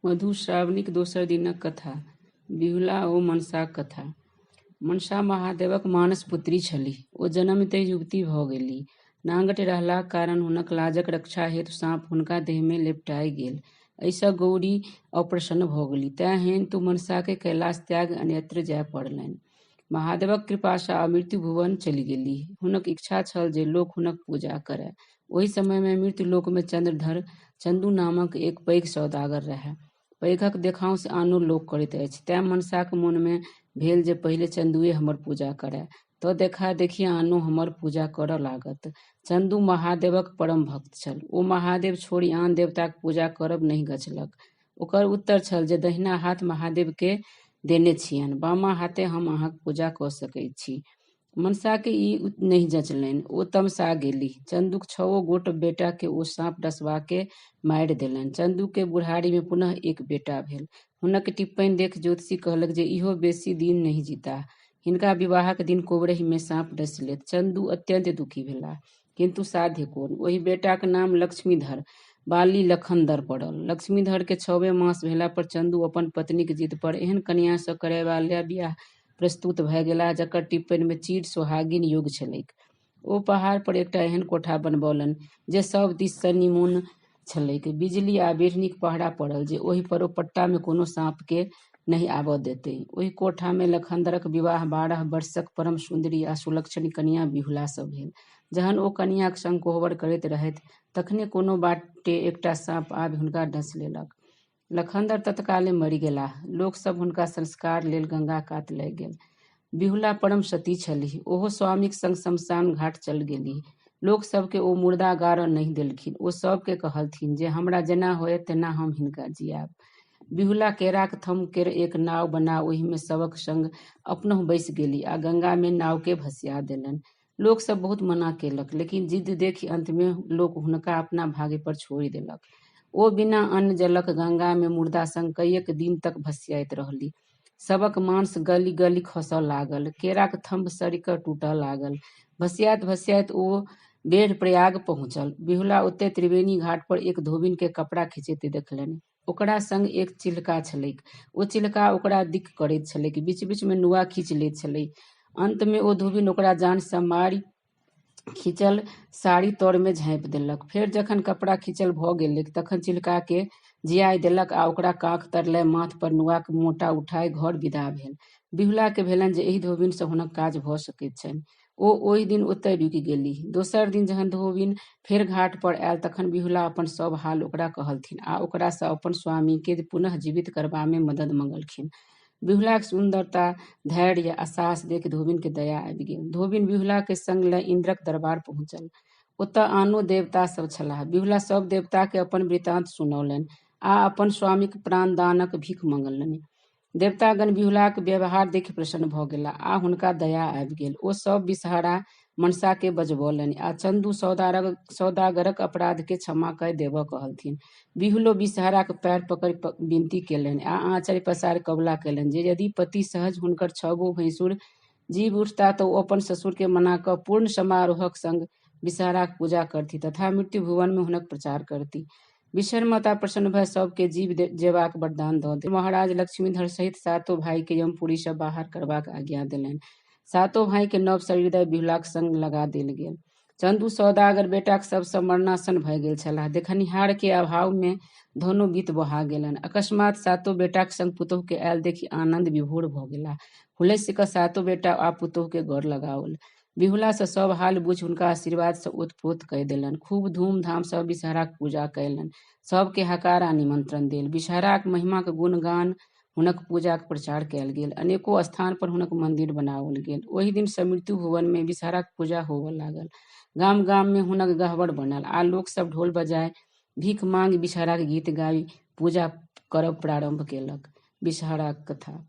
मधुश्रावणीक दोसर दिनक कथा बिहुला ओ मनसाक कथा। मनसा महादेवक मानस पुत्री छलीह। ओ जनमितहि युवती भऽ गेलीह। नांगट रहलाक कारण हुनक लाजक रक्षा हेतु साँप हुनका देहमे लेपटाय गेल। एहिसँ गौरी अप्रसन्न भऽ गेलीह। तेँ हेतु मनसाकेँ कैलाश त्यागि अन्यत्र जाय पड़लनि। महादेवक कृपासँ आ मृत्युभुवन चलि गेलीह। हुनक इच्छा छल जे लोक हुनक पूजा करय। ओहि समयमे मृत्युलोकमे चन्द्रधर चन्दू नामक एक पैघ सौदागर रहय। पैघक देखाउँस आनो लोक करैत अछि। तेँ मनसाक मोनमे भेल जे पहिले चन्दुए हमर पूजा करय तँ देखा-देखी आनो हमर पूजा करऽ लागत। चन्दू महादेवक परम भक्त छल। ओ महादेव छोड़ि आन देवताक पूजा करब नहि गछलक। ओकर उत्तर छल जे दहिना हाथ महादेवकेँ देने छियनि, बामा हाथे हम अहाँक पूजा कऽ सकैत छी। मनसाकेँ ई नहि जँचलनि। ओ तमसा गेलीह। चन्दूक छओ गोट बेटाकेँ ओ साँप डसबाकऽ मारि देलनि। चन्दूकेँ बुढ़ारीमे पुनः एक बेटा भेल। हुनक टिप्पनि देखि ज्योतिषी कहलक जे इहो बेसी दिन नहि जीताह। हिनका विवाहक दिन कोबरहिमे साँप डसि लेत। चन्दू अत्यन्त दुखी भेलाह। किन्तु साध्य कोन? ओहि बेटाक नाम लक्ष्मीधर बाली लखनदर पड़ल। लक्ष्मीधरकेँ छवे मास भेला पर चन्दू अपन पत्नीक जिद पर एहन कन्यासँ करयबा लय बियाह प्रस्तुत भए गेलाह जकर टिप्पनिमे चिर सोहागिन योग्य छलैक। ओ पहाड़ पर एकटा एहन कोठा बनबौलनि जे सभ दिससँ निमुन्न छलैक। बिजली आ बिढ़नीक पहरा पड़ल जे ओहि परोपट्टामे कोनो साँपकेँ नहि आबऽ देतै। ओहि कोठामे लखनदरक विवाह 12 वर्षक परम सुन्दरी आ सुलक्षणी कन्या बिहुलासँ भेल। जहन ओ कन्याक संग कोहबर करैत रहथि तखने कोनो बाटे एकटा साँप आबि हुनका डसि लेलक। लखनदर तत्काले मरि गेलाह। लोक सभ हुनका संस्कार लेल गंगा कात लय गेल। बिहुला परम सती छलीह। ओहो स्वामीक संग श्मशान घाट चल गेलीह। लोक सभकेँ ओ मुर्दा गाड़ऽ नहि देलखिन। ओ सभकेँ कहलथिन जे हमरा जेना होयत तेना हम हिनका जिआयब। बिहुला केराक थम्ह केर एक नाव बना ओहिमे शवक संग अपनहुँ बैसि गेलीह आ गंगामे नावकेँ भसिया देलनि। लोक सभ बहुत मना केलक, लेकिन जिद्द देखि अन्तमे लोक हुनका अपना भाग्य पर छोड़ि देलक। ओ बिना अन्न-जलक गंगामे मुर्दा संग कइएक दिन तक भसियाइत रहलीह। शवक मांस गलि-गलि खसऽ लागल। केराक थम्भ सड़ि कऽ टूटऽ लागल। भसियाइत-भसियाइत ओ बेढ़ प्रयाग पहुँचल। बिहुला ओतय त्रिवेणी घाट पर एक धोबिनकेँ कपड़ा खीचैत देखलनि। ओकरा संग एक चिलका छलैक। ओ चिलका ओकरा दिक् करैत छलैक। बीच-बीचमे नुआ खीचि लैत छलैक। अन्तमे ओ धोबिन ओकरा जानसँ मारि खीचल साड़ी तरमे झाँपि देलक। फेर जखन कपड़ा खीचल भऽ गेलैक तखन चिलकाकेँ जिआय देलक आ ओकरा काँख तर लय माथ पर नुआक मोटा उठाय घर विदा भेल। बिहुलाकेँ भेलनि जे एहि धोबिनसँ हुनक काज भऽ सकैत छनि। ओ ओहि दिन ओतहि रुकि गेलीह। दोसर दिन जहन धोबिन फेर घाट पर आयल तखन बिहुला अपन सभ हाल ओकरा कहलथिन आ ओकरासँ अपन स्वामीकेँ पुनः जीवित करबामे मदद मँगलखिन। बिहुलाक सुन्दरता, धैर्य आ साहस देखि धोबिनकेँ दया आबि गेल। धोबिन बिहुलाकेँ संग लय इन्द्रक दरबार पहुँचल। ओतय आनो देवता सभ छलाह। बिहुला सभ देवताकेँ अपन वृत्तान्त सुनौलनि आ अपन स्वामीक प्राणदानक भीख मँगलनि। देवतागण बिहुलाक व्यवहार देखि प्रसन्न भऽ गेलाह आ हुनका दया आबि गेल। ओ सभ विषहरा मनसाकेँ बजबौलनि आ चन्दू सौदागरक अपराधकेँ क्षमा कय देबऽ कहलथिन। बिहुलो विषहराक पैर पकड़ि विनती केलनि आ आँचर पसारि कबुला केलनि जे यदि पति सहज हुनकर छबो भैंसुर जीबि उठताह तँ ओ अपन ससुरकेँ मना कऽ पूर्ण समारोहक संग विषहराक पूजा करथि तथा मृत्युभुवनमे हुनक प्रचार करती। विषहर माता प्रसन्न भऽ सभकेँ जीबि जेबाक वरदान दऽ देलनि। महाराज लक्ष्मीधर सहित सातो भाइकेँ यमपुरीसँ बाहर करबाक आज्ञा देलनि। सातो भाइकेँ नव शरीर दय बिहुलाक संग लगा देल गेल। चन्दू सौदागर बेटाक शवसँ मरणासन्न भए गेल छलाह। देखनिहारके अभावमे धनो बीत बहा गेलनि। अकस्मात सातो बेटाक संग पुतोहुकेँ आयल देखि आनन्द विभोर भऽ गेलाह। हुलसि कऽ सातो बेटा आ पुतोहुकेँ गऽर लगाओल। बिहुलासँ सभ हाल बुझि हुनका आशीर्वादसँ ओत-प्रोत कय देलनि। खूब धूम-धामसँ विषहराक पूजा कयलनि। सभकेँ हकार आ निमंत्रण देल। विषहराक महिमाक गुणगान हुनक पूजाक प्रचार कयल गेल। अनेको स्थान पर हुनक मंदिर बनाओल गेल। ओहि दिनसँ मृत्यु भुवनमे विषहराक पूजा होबय लागल। गाम-गाममे हुनक गहबर बनल आ लोक सभ ढोल बजाय भीख मांगि विषहराक गीत गाबि पूजा करब प्रारंभ केलक। विषहराक कथा।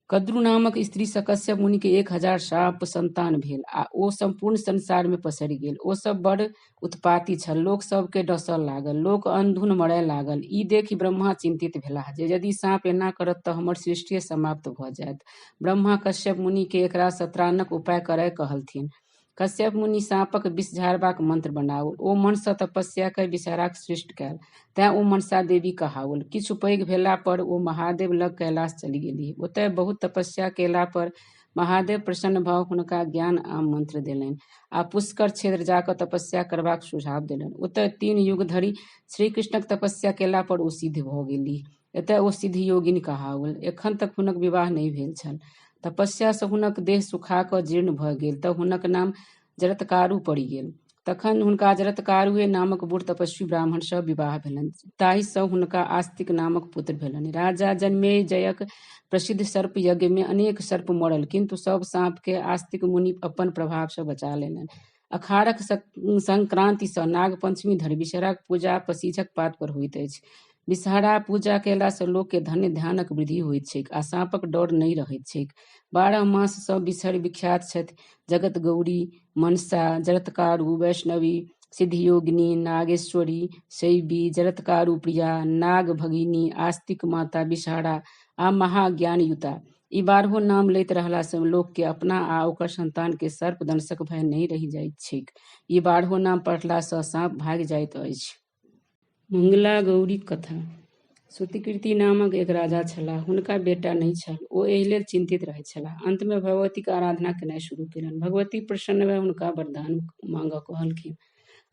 कद्रू नामक स्त्री सँ कश्यप मुनि केँ 1000 साप सन्तान भेल आ ओ सम्पूर्ण संसार मे पसरि गेल। ओ सब बड़ उत्पाती छल। लोक सब केँ डसय लागल। लोक अनधुन मरय लागल। ई देखि ब्रह्मा चिन्तित भेलाह जे यदि साँप एना करत त हमर सृष्टिये समाप्त भ जायत। ब्रह्मा कश्यप मुनि केँ एकरा सँ त्राणक उपाय करय कहलथिन। कश्यप मुनि साँपक विष झाड़बाक मंत्र बनाओल। ओ मनसँ तपस्या कय विषहराक सृष्टि कयल, तेँ ओ मनसा देवी कहाओल। किछु पैघ भेला पर ओ महादेव लग कैलाश चलि गेलीह। ओतय बहुत तपस्या केला पर महादेव प्रसन्न भऽ हुनका ज्ञान आ मंत्र देलनि आ पुष्कर क्षेत्र जा कऽ तपस्या करबाक सुझाव देलनि। ओतय 3 युग धरि श्रीकृष्णक तपस्या केला पर ओ सिद्ध भऽ गेलीह। एतय ओ सिद्ध योगिनी कहाओल। एखन तक हुनक विवाह नहि भेल छल। तपस्या सँ हुनक देह सुखा कऽ जीर्ण भऽ गेल तऽ हुनक नाम जरत्कारु पड़ि गेल। तखन हुनका जरत्कारुए नामक बूढ़ तपस्वी ब्राह्मण सँ विवाह भेलनि। ताहि सँ हुनका आस्तिक नामक पुत्र भेलनि। राजा जनमेजयक प्रसिद्ध सर्प यज्ञ मे अनेक सर्प मरल, किन्तु सब साँप केँ आस्तिक मुनि अपन प्रभाव सँ बचा लेलनि। अखाड़क संक्रांति सँ नाग पंचमी धरि विषहराक पूजा पसीझक पात पर होइत अछि। विषहरा पूजा कयला सँ लोक के धन्य ध्यानक वृद्धि होइत छैक आ साँपक डर नहि रहैत छैक। 12 मास सँ विषहरि विख्यात छथि। जगत गौरी, मनसा, जरत्कारु, वैष्णवी, सिद्धयोगिनी, नागेश्वरी, शैवी, जरत्कारु प्रिया, नाग भगिनी, आस्तिक माता विषहरा आ महाज्ञानयुता। ई 12 नाम लैत रहला सँ लोक के अपना आ ओकर संतान के सर्प दंशक भय नहि रहि जाइत छैक। ई 12 नाम पढ़ला सँ साँप भागि जाइत अछि। मंगला गौरीक कथा। श्रुतिकीर्ति नामक एक राजा छलाह। हुनका बेटा नहि छल। ओ एहि लेल चिन्तित रहैत छलाह। अंत मे भगवतीक आराधना केनाइ शुरू केलनि। भगवती प्रसन्न भऽ हुनका वरदान मांगऽ कहलखिन।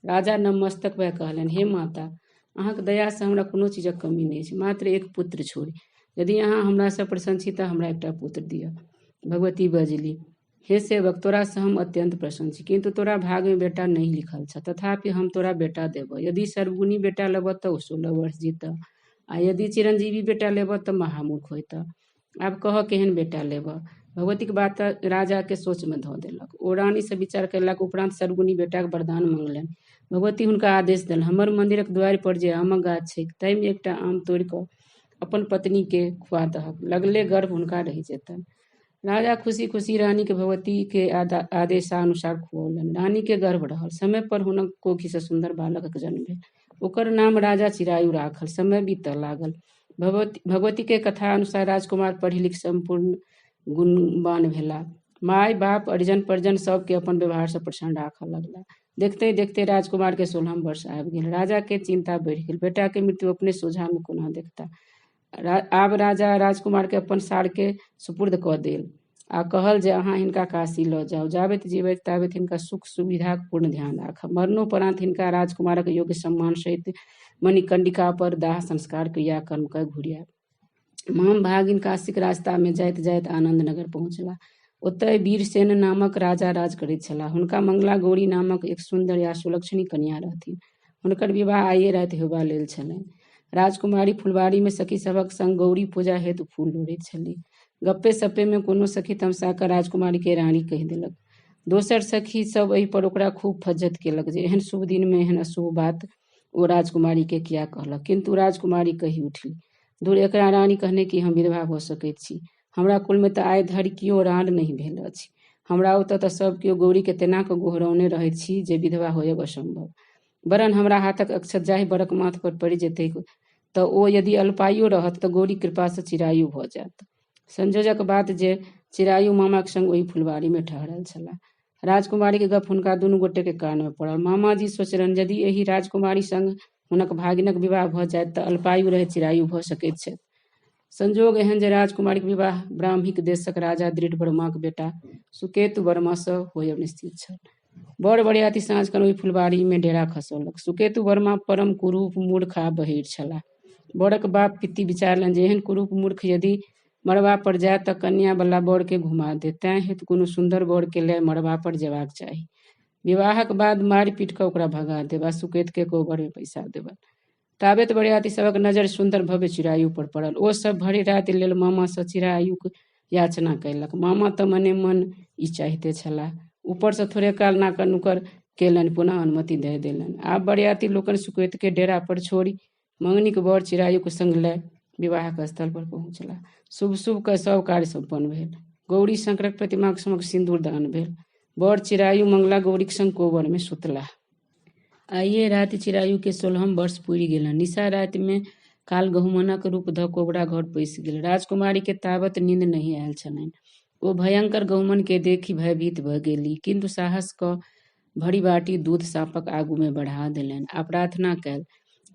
राजा नमस्तक भऽ कहलनि, हे माता, अहाँक दया सँ हमरा कोनो चीजक कमी नहि अछि, मात्र एक पुत्र छोड़ि। यदि अहाँ हमरा सँ प्रसन्न छी तऽ हमरा एकटा पुत्र दिअ। भगवती बजली, हे सेवक, तोरा सँ हम अत्यंत प्रसन्न छी, किन्तु तोरा भाग मे बेटा नहि लिखल छह। तथापि हम तोरा बेटा देबह। यदि सर्वगुणी बेटा लेबह तऽ ओ 16 वर्ष जीतह आ यदि चिरंजीवी बेटा लेबह तऽ महामूर्ख होयतह। आब कह केहन बेटा लेबह। भगवतीक बात राजा के सोच मे धऽ देलक। ओ रानी सँ विचार कयलाक उपरांत सर्वगुणी बेटाक वरदान मंगलनि। भगवती हुनका आदेश देलनि, हमर मंदिरक द्वारि पर जे आमक गाछ छैक ताहि मे एकटा आम तोड़ि कऽ अपन पत्नी के खुआ दहक। लगले गर्भ हुनका रहि जेतनि। राजा खुशी खुशी रानी के भगवती के आदेशानुसार खुऔलनि। रानी के गर्भ रहल। समय पर हुनक कोखि सँ सुन्दर बालकक जन्म भेल। ओकर नाम राजा चिरायु राखल। समय बीतऽ लागल। भगवती के कथा अनुसार राजकुमार पढ़ि लिखि सम्पूर्ण गुणवान भेला। माय बाप अरिजन परिजन सबके अपन व्यवहार सँ प्रसन्न राखऽ लगला। देखते देखते राजकुमार के 16 वर्ष आबि गेल। राजा के चिंता बढ़ि गेल। बेटा के मृत्यु अपने सोझा मे कोना देखता। आब राजा राजकुमार के अपन सार के सुपुर्द कऽ देल आ कहल जे अहाँ हिनका काशी लऽ जाउ। जाबेत जीबैत ताबेत हिनका सुख सुविधाक पूर्ण ध्यान राखब। मरणोपरांत हिनका राजकुमारक योग्य सम्मान सहित मणिकंडिका पर दाह संस्कार क्रिया कर्म कऽ घुरि आयब। माम भागिन काशीक रास्ता मे जाइत जाइत आनंद नगर पहुँचला। ओतय वीरसेन नामक राजा राज करैत छलाह। हुनका मंगला गौरी नामक एक सुन्दर आ सुलक्षणी कन्या रहथिन। हुनकर विवाह आइए राति होयबा लेल छलनि। राजकुमारी फुलबाड़ी मे सखी सभक संग गौरी पूजा हेतु फूल लोढ़ैत छलीह। गप्पे सप्पे मे कोनो सखी तमसा कऽ राजकुमारी के रानी कहि देलक। दोसर सखी सब एहि पर ओकरा खूब फज्झति केलक जे एहन शुभ दिन मे एहन अशुभ बात ओ राजकुमारी के किया कहलक। किन्तु राजकुमारी कहि उठली, दूर एकरा रानी कहने कि हम विधवा भऽ सकैत छी। हमरा कुल मे तऽ आइ धरि केओ राँड़ नहि भेल अछि। हमरा ओतऽ तऽ सब केओ गौरी के तेना कऽ गोहरौने रहैत छी जे विधवा होयब असंभव। वरन् हमरा हाथक अक्षत जाहि बरक माथ पर पड़ि जेतैक तऽ ओ यदि अल्पायु रहत तऽ गौरी कृपा सँ चिरायु भऽ जायत। संजोगक बात जे चिरायु मामाक संग ओहि फुलबाड़ी मे ठहरल छलाह। राजकुमारी के गप हुनका दुनू गोटे के कान मे पड़ल। मामाजी सोचलनि, यदि एहि राजकुमारी संग हुनक भागिनक विवाह भऽ जायत तऽ अल्पायु रहैत चिरायु भऽ सकैत छथि। संजोग एहन जे राजकुमारीक विवाह ब्राह्मीक देशक राजा दृढ़ वर्माक बेटा सुकेतु वर्मा सँ होयब निश्चित छल। बड़ बरियाती साँझ खन ओहि फुलबाड़ी मे डेरा खसौलक। सुकेतु वर्मा परम कुरूप, मूर्ख आ बहिर छलाह। बरक बाप पित्ती विचारलनि जे एहन कुरूप मूर्ख यदि मड़बा पर जाय तऽ कन्या बला बर के घुमा देत, तेँ हेतु कोनो सुन्दर बर के लय मड़बा पर जेबाक चाही। विवाहक बाद मारि पीट कऽ ओकरा भगा देब आ सुकेत के कोबर मे पैसा देबनि। ताबेत बरियाती सभक नजरि सुन्दर भव्य चिरायु पर पड़ल। ओ सब भरि राति लेल मामा सँ चिरायुक याचना कयलक। मामा तऽ मने मन ई चाहिते छलाह। ऊपर सँ थोड़े काल नाकर नुकर केलनि, पुनः अनुमति दऽ देलनि। आब बरियाती लोकनि सुकेत के डेरा पर छोड़ि मंगनीक बर चिरायुक संग लय विवाहक स्थल पर पहुँचला। शुभ शुभ कऽ सब कार्य सम्पन्न भेल। गौरी शंकरक प्रतिमाक समक्ष सिन्दूर दान भेल। बर चिरायु मंगला गौरीक संग कोबर मे सुतलाह। आइए राति चिरायु के 16 वर्ष पुरि गेलनि। निशा राति मे काल गहुमनक रूप धऽ कोबरा घर पैसि गेल। राजकुमारी के ताबत नींद नहि आयल छलनि। ओ भयंकर गहुमन के देखि भयभीत भऽ गेलीह, किन्तु साहस कऽ भरि बाटी दूध साँपक आगू मे बढ़ा देलनि आ प्रार्थना कयल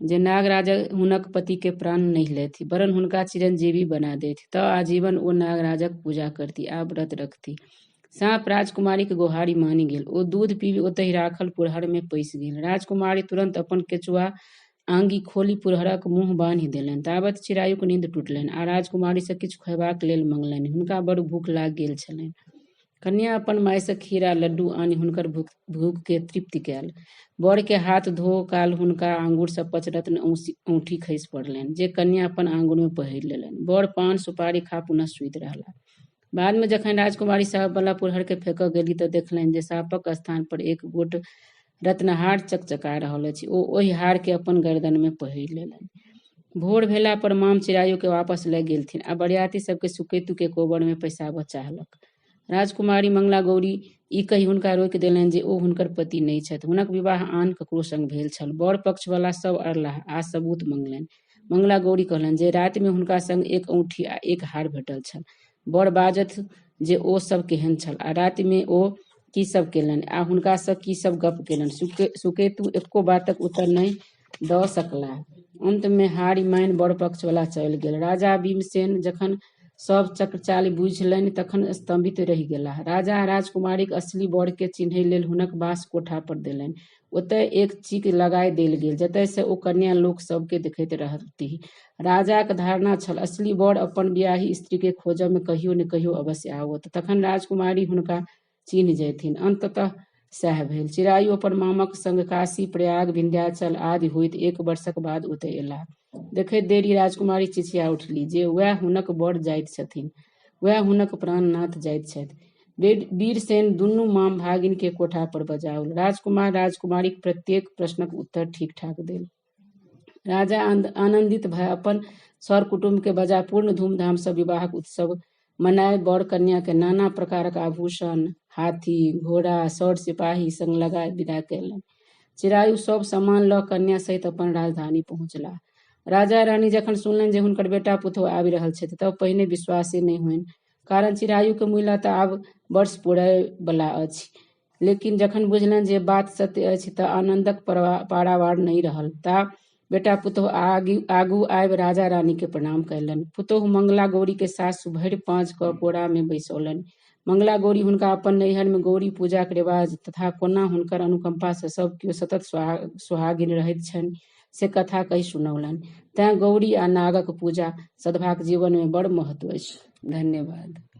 जे नागराज हुनक पति के प्राण नहि लेथि, वरन् हुनका चिरंजीवी बना देथि तऽ आजीवन ओ नागराजक पूजा करती आ व्रत रखती। साँप राजकुमारीक गोहारि मानि गेल। ओ दूध पीबि ओतहि राखल पुरहर मे पैसि गेल। राजकुमारी तुरन्त अपन केचुआ आंगी खोलि पुरहरक मुँह बान्हि देलनि। ताबत चिरायुक नींद टुटलनि आ राजकुमारी सँ किछु खयबाक लेल मँगलनि। हुनका बड़ भूख लागि गेल छलनि। कन्या अपन माय सँ खीर आ लड्डू आनि हुनकर भूख के तृप्त कयल। वर के हाथ धो काल हुनका आंगुर सँ पंचरत्न औंठी खसि पड़लनि जे कन्या अपन आंगुर मे पहिरि लेलनि। वर पान सुपारी खा पुनः सुति रहलाह। बाद मे जखन राजकुमारी साँप बला पुरहर के फेकऽ गेलीह तऽ देखलनि जे साँपक स्थान पर एक गोट रत्नहार चकचका रहल अछि। ओ ओहि हार के अपन गर्दन मे पहिरि लेलनि। भोर भेला पर माम चिरायु के वापस लय गेलथिन आ बरियाती सबके सुकेतु के कोबर मे पैसाबऽ चाहलक। राजकुमारी मंगला गौरी ई कहि हुनका रोकि देलनि जे ओ हुनकर पति नहि छथि। हुनक विवाह आन ककरो संग भेल छल। वर पक्ष बला सब अड़लाह आ सबूत मँगलनि। मंगला गौरी कहलनि जे राति मे हुनका संग एक औंठी आ एक हार भेटल छल। वर बाजथि जे ओ सब केहन छल आ राति मे ओ की सब केलनि आ हुनका सँ की सब गप्प केलनि। सुकेतु एको बातक उत्तर नहि दऽ सकलाह। अन्त मे हारि मानि वर पक्ष बला चलि गेल। राजा भीमसेन जखन सब चक्रचालि बुझलनि तखन स्तम्भित रहि गेलाह। राजा राजकुमारीक असली वर के चिन्है लेल हुनक बास कोठा पर देलनि। ओतय एक चीक लगाय देल गेल जतय सँ ओ कन्या लोक सब के देखैत रहतीह। राजाक धारणा छल, असली वर अपन बियाही स्त्री के खोजऽ मे कहियो ने कहियो अवश्य आओत, तखन राजकुमारी हुनका चिन्हि जयथिन। अन्ततः सएह भेल। चिरायु अपन मामक संग काशी, प्रयाग, विन्ध्याचल आदि होइत एक वर्षक बाद ओतय एलाह। देखैत देरी राजकुमारी चिचिया उठली जे वैह हुनक वर जाइत छथिन, वैह हुनक प्राणनाथ जाइत छथि। वीरसेन दुनू माम भागिन के कोठा पर बजाओल। राजकुमार राजकुमारीक प्रत्येक प्रश्नक उत्तर ठीक-ठाक देल। राजा आनन्दित भऽ अपन सर कुटुम्ब के बजा पूर्ण धूमधाम सँ विवाहक उत्सव मनाय वर कन्या के नाना प्रकारक आभूषण, हाथी, घोड़ा, सर सिपाही संग लगाय विदा कयलनि। चिरायु सब सामान लऽ कन्या सहित अपन राजधानी पहुँचलाह। राजा रानी जखन सुनलनि जे हुनकर बेटा पुतहु आबि रहल छथि तऽ पहिने विश्वासे नहि होइन, कारण चिरायु के मुइला तऽ आब वर्ष पुरय बला अछि। लेकिन जखन बुझलनि जे बात सत्य अछि तऽ आनन्दक पारावार नहि रहल। ता बेटा पुतहु आगू आबि राजा रानी के प्रणाम कयलनि। पुतहु मंगला गौरी के सासु भरि पाँज कऽ कोरा मे बैसौलनि। मंगला गौरी हुनका अपन नैहर मे गौरी पूजाक रिवाज तथा कोना हुनकर अनुकंपा सँ सब कियो सतत सोहागिन रहैत छनि से कथा कहि सुनौलनि। तेँ गौरी आ नागक पूजा सधवाक जीवन मे बड़ महत्व अछि। धन्यवाद।